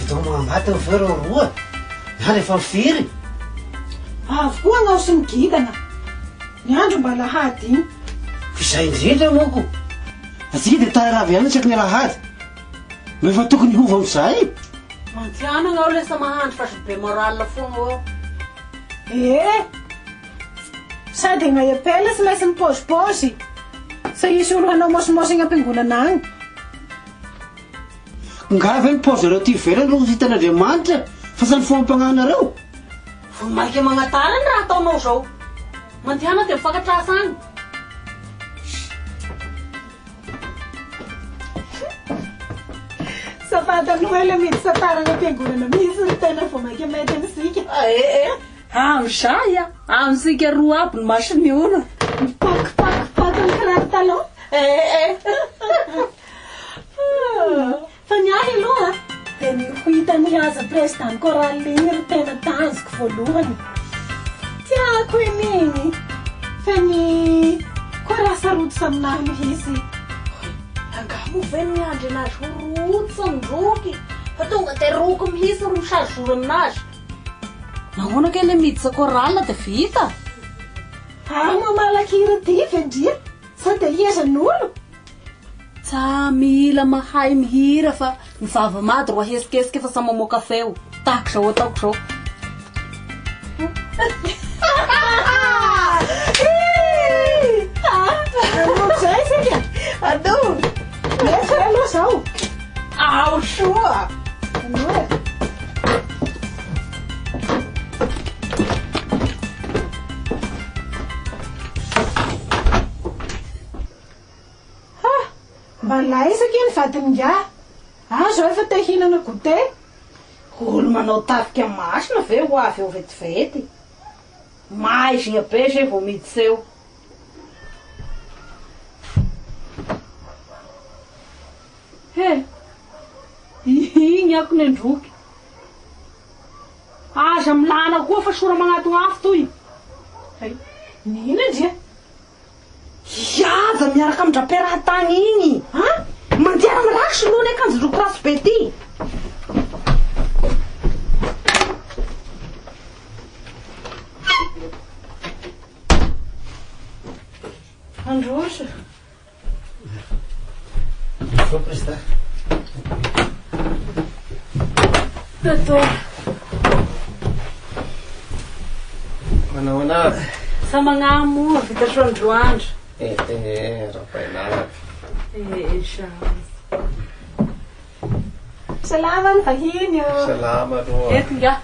Vita mahamatiny ve reo roa? Ny andro efa firy? Avy koa anao sy ny gidana. Ny andro mba alahady iny. Izay indrindra moa ko. Atsika dia tara avy ihany isaky ny alahady. Mba efa tokony hiova amin'izay. Mantiana anao lesa mahandro fa be moral foana ao. Eh! Sady egna epela tsy maintsy mipôzipôzy. Sa hisy olo hanao môsimôsy egny am-piangonana agny. Nga ve ny paozinareo aty ivelany ro hitan'Andriamanitra fa tsy ny foham-pagnahinareo? Vao maika magnatara ny raha ataonao zao. Mandehana dia mifankatrasa agny. Sabata Noely miditra tara any am-piangonana mihitsy no tena vao maika mety amintsika. Eh eh. Amin'izay a, amintsika roa aby ny mason'ny olona. Mipakipakipaka ny kiraro talon. Eh eh. Fa ny ahy aloha dia ny ho hitan'i Haja président chorale iny ro tena tanjoko voalohany. Tiako iny iny fa ny koa raha sarotsy aminahy mihitsy. Angaha moa ve miandry anazy ho rotsy ny roky fa tonga dia roky mihitsy ro mi-charge aminazy. Nahoana kay le miditra chorale dia vita? Ary mamalaka hira ty ve ndria sao dia hihezan'olo? Tsa mila mahay mihira fa ny vava mady ro ahesikesika fa sa mamoaka feo. Tahaka izao ataoko izao. Alou zay isika. Alou. Mety ve aloha zao? Ao soa. Alou e. Ha! Mba laiza akia ny vadin'ingahy? Aho zao efa te hihinana goûter. Olo manao tafika masina ve ho avy eo vetivety? Maizina be zay vao miditra eo. He! Igny ako nendroky. Aza milana koa fa sora magnatogna afo toy. Hay, nino ndria? Hihaja miaraka amin-dRapiarahatagny igny an! Mandiana mirary soloina akanjon-droko ratsy be ty. Androso. Bonjour président. Toto. Manao ahoana avy? Sa magnahy moa vita soa androandro. Eh eh, rapaina avy. Eh chance. Salama ny vahiny ô. Salama aloha. Eto nga.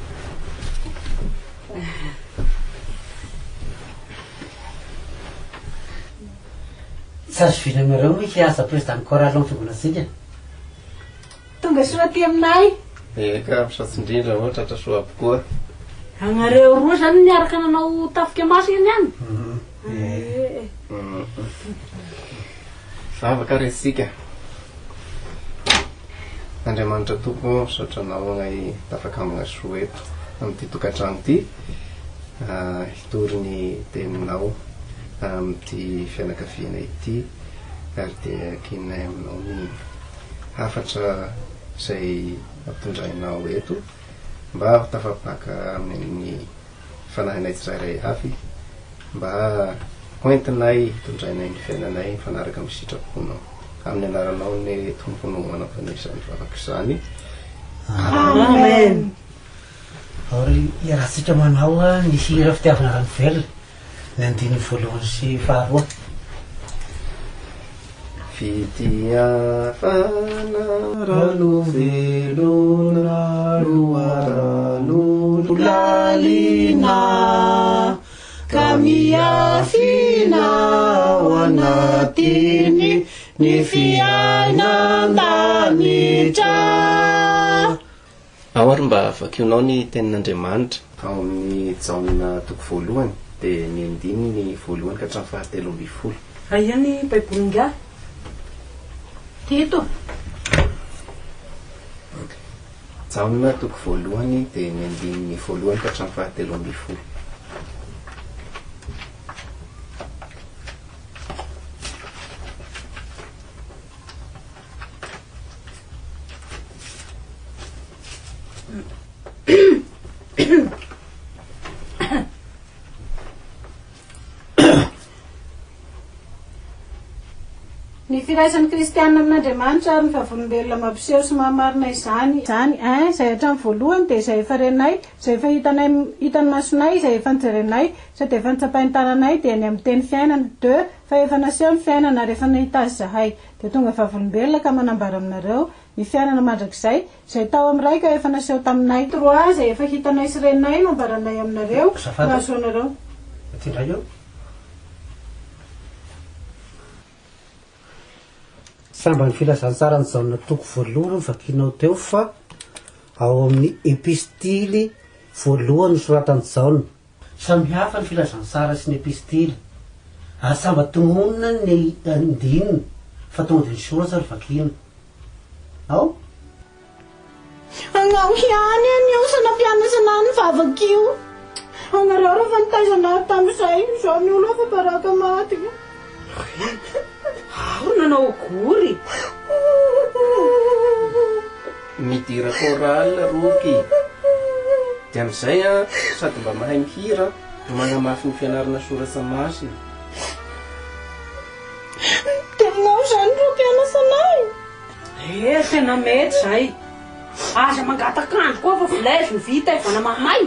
Tsy azo vina aminareo moa hiasa président chorale ao amin'ny fiangonantsika. Tonga soa aty aminay. Eka, misaotra indrindra ô, tratra soa aby koa. Anareo roa zany niaraka nanao tafika masina niany? Eh. Vavaka re isika. Andriamanitra Tompo ô, misaotra Anao agnay tafakambagna soa eto amin'ity tokantrano ity, hitory ny Teninao amin'ity fianakaviana ity, ary dia ankininay Aminao ny hafatra izay ampitondrainao eto, mba ho tafapaka amin'ny fanahinay tsirairay avy mba hoentinay hitondrainay ny fiainanay mifanaraka amin'ny sitraponao. Amin'ny anaranao anie Tompo no anaovanay izany vavaka izany. Amen. Ary iarahantsika manao ny hira fitiavana rano velona, ny andininy voalohany sy faharoa. Fitiavana rano velona loharano lalina ka miafina ao anatiny ny fiainan-danitra. Ao ary mba vakionao ny tenin'Andriamanitra. Ao amin'ny Jaona toko voalohany dia ny andininy voalohany ka hatramin'ny fahatelo ambinifolo. Aia ny baibolin'ingahy? Teto. Jaona toko voalohany dia ny andininy voalohany ka hatramin'ny fahatelo ambinifolo. Ny firaisan'ny kristiana amin'Andriamanitra ary ny vavolombelona mampiseho sy mahamarina izany, izany, un, izay hatramin'ny voalohany dia izay efa renay, izay efa hitanay, hitan'ny masonay, izay efa nojerenay, sady efa notsapain'ny tananay, dia ny amin'ny teny fiainana, deux, fa efa naseho ny fiainana ary efa nahita azy izahay, dia tonga vavolombelona ka manambara aminareo, ny fiainana mandrakizay, izay tao amin'ny Ray ka efa naseho taminay. Trois, izay efa hitanay sy renay no ambaranay aminareo, Azafady. mba hahazoanareo. Aty indray eo. Sambany filazantsaran'i Jaona toko voalohany no vakinao teo fa ao amin'ny epistily voalohany nosoratan'i Jaona. Samy hafa ny filazantsara sy ny epistily ary samba tononina ny andininy fa tonga dia ny soratra no vakiana ao. Agnao ihany anio sa nampianatra anah ny vavaka io. Agnareo raha fa nitaiza anah tamin'izay, izao ny olo afa-baraka maty. Aho nanao akory. Midira chorale Roky. Dia amin'izay an, sady mba mahay mihira no manamafy ny fianarana soratra masina. Dia aminao izany Roky hanasa anah e? Eh, tena mety zay. Aza mangatak'andro koa fa volaizo ny vita e, vana mahay.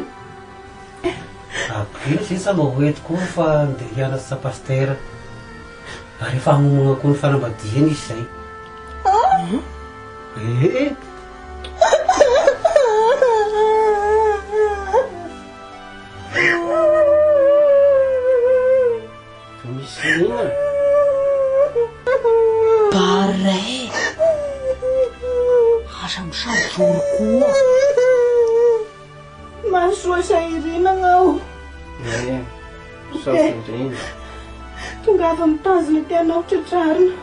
Ampino sisa mba ho eto koa fa ndeha hianatra pasitera. Ary efa hanomana koa ny fanambadiany izy zay. Eh! Fa misy inona? Bare! Aza misajoro koa. Mahasoa izay irina aho. Eh, misaotra indrindra. Tongava mitazona tianao tratrarina.